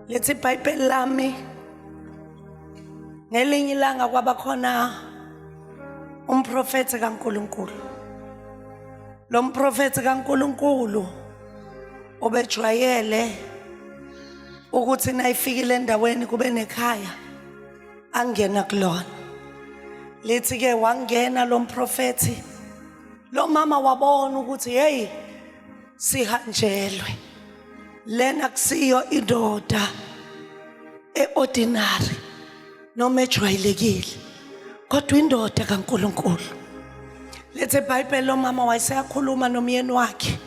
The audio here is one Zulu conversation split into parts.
Lithi iBhayibheli lami ngelinye ilanga kwaba khona umprofethi kaNkuluNkulu. Lo mprofethi kaNkuluNkulu obejwayele ukuthi nayifikile endaweni kube nekhaya angena kulona. Lithi ke wangena lo mprofethi, lo mama wabona ukuthi hey, sihanjelwe. Lena kusiyo indoda eordinary noma ejwayelekile, kodwa indoda kaNkuluNkulu. Lethi iBhayibheli, lo mama wayeseyakhuluma nomyeni wakhe,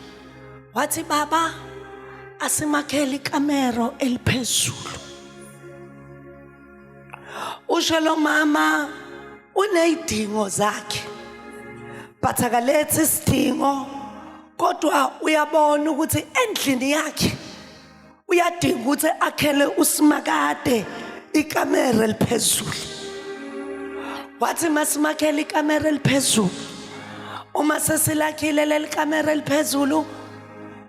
wathi, "Baba, asimakhele ikamero eliphezulu." Usho lo mama uneyidingo zakhe, but akalethi isidingo, kodwa uyabona ukuthi endlini yakhe uyadinga ukuthi akhele uSimakade ikamera eliphezulu. Wathi, "Masimakhele ikamera eliphezulu. Uma sesilakhile leli kamera eliphezulu,"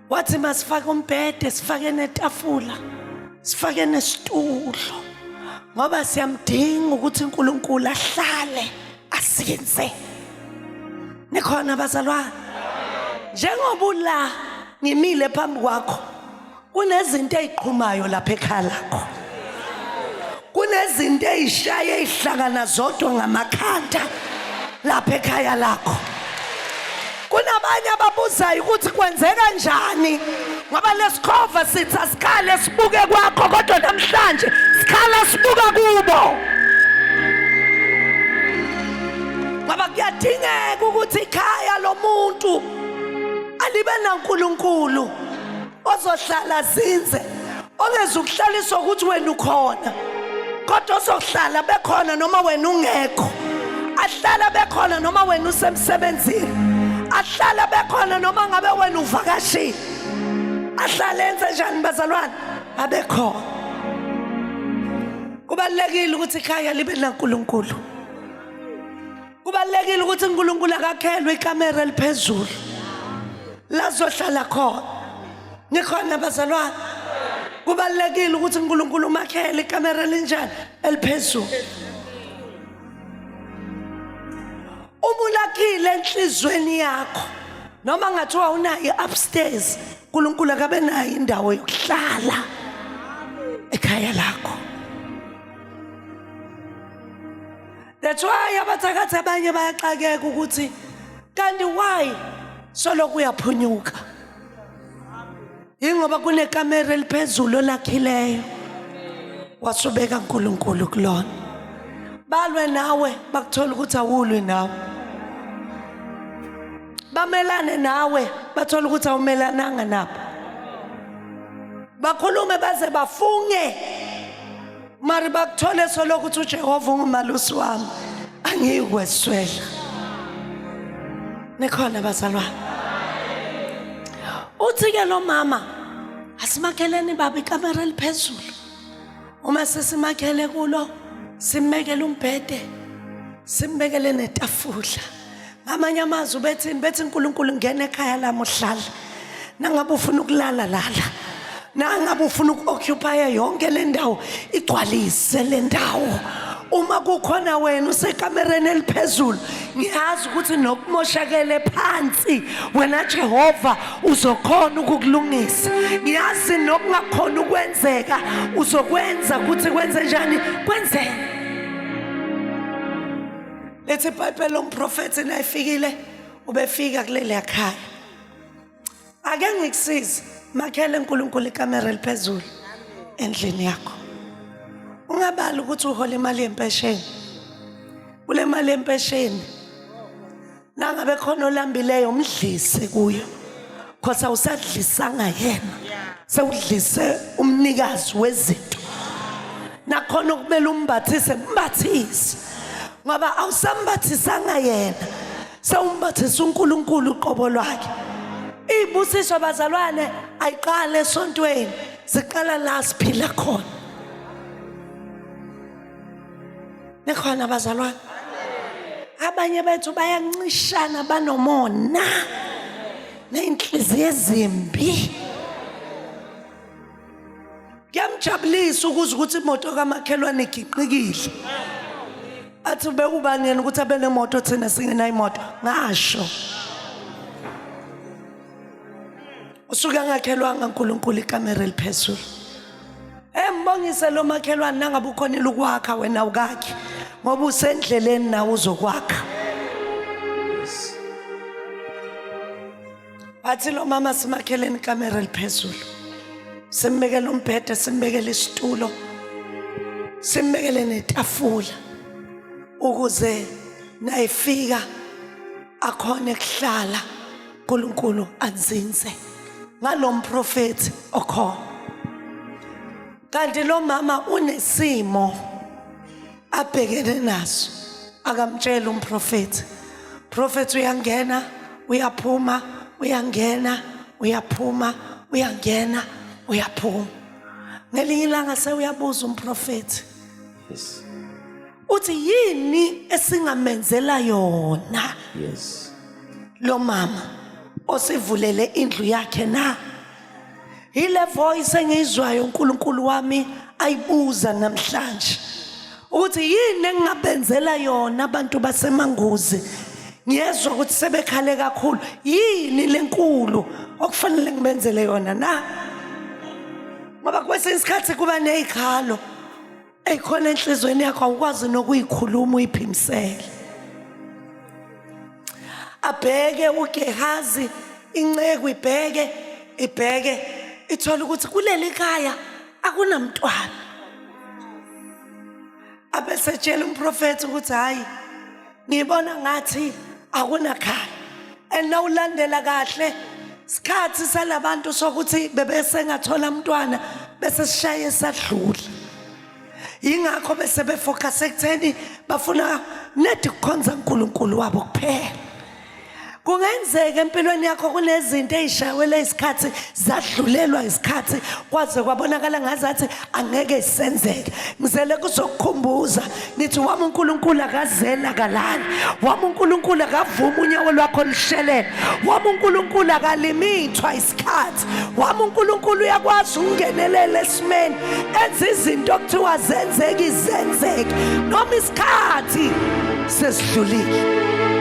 wathi, "masifake umbhede, sifake netafula, sifake nesitulo, ngoba siyamdinga ukuthi uNkulunkulu ahlale asinze." Nikhona, bazalwane? Njengoba ula ngimile phambi kwakho, kunezinto eziqhumayo lapha ekhaya lakho, kunezinto ezishaya ezihlangana zodwa ngamakhanda lapha ekhaya lakho. Kunabanye ababuzayo ukuthi kwenzeka kanjani, ngoba lesikhova sithi asikhale sibuke kwakho, kodwa namhlanje sikhala sibuka kubo, ngoba kuyadingeka ukuthi ikhaya lomuntu alibe naNkulunkulu ozohlala zinze, ongezukuhlaliswa ukuthi wena ukhona, kodwa ozohlala bekhona noma wena ungekho, ahlala bekhona noma wena usemsebenzini, ahlala bekhona noma ngabe wena uvakashile. Ahlale enze njani, bazalwane? Abekhona. Kubalulekile ukuthi ikhaya libe naNkulunkulu. Kubalulekile ukuthi uNkulunkulu akakhelwe ikamera eliphezulu lazohlala khona. Nikhona, bazalwane? Kubalulekile ukuthi uNkulunkulu umakhele ikamera elinjani? Eliphezulu. Uma ulakhile enhlizweni yakho, noma ngathiwa unayo upstairs, uNkulunkulu akabe nayo indawo yokuhlala ekhaya lakho. That's why abathakathi abanye bayaxakeka ukuthi kanti why soloku uyaphunyuka, yingoba kunekamera eliphezulu olakhileyo, wasubeka uNkulunkulu kulona. Balwe nawe, bakuthola ukuthi awulwi nawe. Bamelane nawe, bathola ukuthi awumelananga nabo. Bakhulume baze bafunge, mari bakuthole solokhu ukuthi uJehova ungumalusi wami, angiyikweswela. Nikhona, bazalwane? Uthi ke lo mama, "Asimakheleni, baba, ikamera eliphezulu. Uma sesimakhele kulo, simmekele umbhede, simbekele netafula." Ngamanye amazwi bethini? Bethi, "uNkulunkulu, ngena ekhaya lami, uhlala. Nangabe ufuna ukulala, lala. Nangabe ufuna uku-occupy yonke le ndawo, igcwalise le ndawo. Uma kukhona wena usekamereni eliphezulu, ngiyazi ukuthi nokumoshakele phansi, wena Jehova uzokhona ukukulungisa. Ngiyazi nokungakhona ukwenzeka, uzokwenza ukuthi kwenze njani? Kwenzeke." Lethi iBhayibheli, lomprofethi nayifikile, ubefika kuleli yakhaya. Ake ngikusize, makhele uNkulunkulu ikamera eliphezulu endlini yakho. Ungabali ukuthi uhola imali yempesheni. Kule mali yempesheni, nangabe khona olambileyo, umdlise kuyo, cause awusadlisanga yena, sewudlise umnikazi wezinto. Nakhona okumele umbathise, mbathise, ngoba awusambathisanga yena, sewumbathisa uNkulunkulu uqobo lwakhe. Izibusiso, bazalwane, ayiqale esontweni, ziqala la siphila khona. Nikhona, bazalwane? Abanye bethu bayancishana, banomona ney'nhliziyo ezimbi. Kuyamjabulisa ukuzwa ukuthi imoto kamakhelwane igiqikile. Athi bekubani yena ukuthi abe nemoto thina singenayo imoto. Ngasho. Usuke angakhelwanga uNkulunkulu ikamera eliphezulu. Embongise lo makhelwane nangabe ukhonile ukwakha wena ukakhe ngoba usendleleni nawe uzokwakha. Bathi lo mama simakheleni ikamera eliphezulu. Simbekele umbhede, simbekele isitulo. Simbekele netafula ukuze nayifika akhone kuhlala uNkulunkulu anzinze ngalomprofethi okhona. Kanti lo mama unesimo abhekene naso akamtshela umprofethi. Prophet uyangena uyaphuma uyangena uyaphuma uyangena uyaphuma. Ngelinye ilanga sewuyabuza umprofethi. Yes. Uthi yini esingamenzela yona? Yes. Lo mama osivulele indlu yakhe na? Yile voice engiyizwayo uNkulunkulu wami ayibuza namhlanje. Ukuthi yini engingabenzela yona abantu baseManguzi? Ngiyezwa ukuthi sebekhale kakhulu. Yini lenkulu okufanele ngibenzele yona na? Ngoba kwesinye isikhathi kuba nezikhalo eyikhona enhlizweni yakho awukwazi nokuyikhuluma uyiphimisele. Abheke uGehazi inceku ibheke ibheke ithola ukuthi kuleli khaya akunamntwana. Abesetshela umprofethi ukuthi hayi ngibona ngathi akunakhaya. And nawulandela kahle sikhathi salabantu sokuthi bebesengathola umntwana bese sishaye sadlula. Yingakho bese befocus ekutheni bafuna nedi kukhonza uNkulunkulu wabo kuphela. Kungenzeka empilweni yakho kunezinto ezishayelwe isikhathi zadlulelwa isikhathi kwaze kwabonakala ngazathi angeke isenzeke. Ngizele kuzokukhumbuza ngithi wami uNkulunkulu akazela kalala. Wami uNkulunkulu akavuma unyawo lwakho lushelele. Wami uNkulunkulu akalimithwa isikhathi. Wami uNkulunkulu uyakwazi ukungenelela esimeni enza izinto okuthiwa zenzeke izenzeke noma isikhathi sesidlulile.